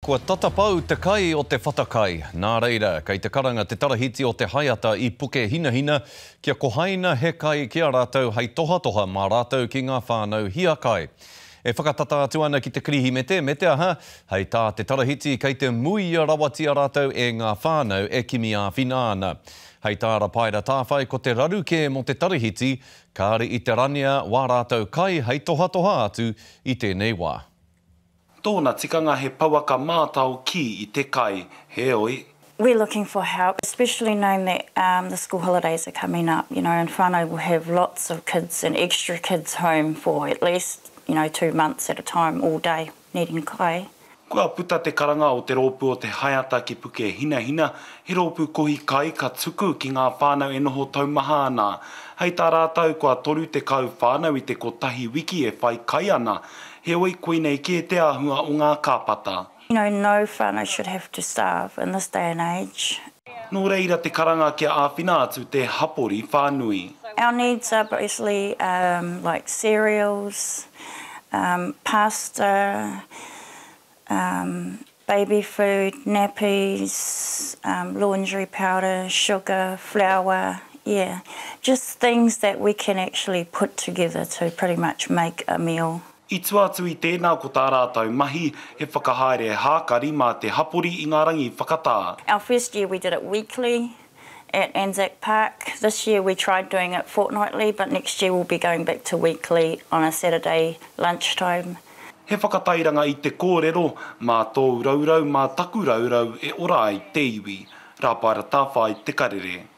Kua tata pau te kai o te whata kai, nā reira, kei te karanga te tarahiti o Te Haeata i Pukehinahina kia kohaina he kai ki a rātou hei tohatoha mā rātou ki ngā whānau hiakai. E whakatata atu ana ki te Kirihimete, me te aha, hei tā te tarahiti kei te muia rawatia rātou e ngā whānau e kimi āwhina ana. Hei tā Rapaera Tāwhai ko te raru kē mō te tarahiti, kāre i te ranea wā rātou kai hei tohatoha atu i tēnei wā. Tōna tikanga he pouaka mātao ki i te kai, heoi. We're looking for help, especially knowing that the school holidays are coming up, you know, and whānau will have lots of kids and extra kids home for at least, you know, 2 months at a time all day needing kai. Kua puta te karanga o te rōpū o Te Haeata ki Pukehinahina, he rōpū kohi kai ka tuku ki ngā whānau e noho taumaha ana. Hei tā rātou, kua 30 whānau i te kotahi wiki e whai kai ana, Heoi, koinei kē te āhua o ngā kāpata. You know, no whānau should have to starve in this day and age. Nō reira te karanga kia āwhina atu te hapori whānui. Our needs are basically um, like cereals, um, pasta, um, baby food, nappies, um, laundry powder, sugar, flour, yeah, just things that we can actually put together to pretty much make a meal. I tua atu i tēnā ko tā rātou mahi, he whakahaere hākari mā te hapori i ngā rangi whakatā. Our first year we did it weekly at Anzac Park. This year we tried doing it fortnightly, but next year we'll be going back to weekly on a Saturday lunchtime. He whakatairanga i te kōrero, mā tōu raurau, mā taku raurau e ora ai te iwi. Rāpaera Tāwhai, Te Karere.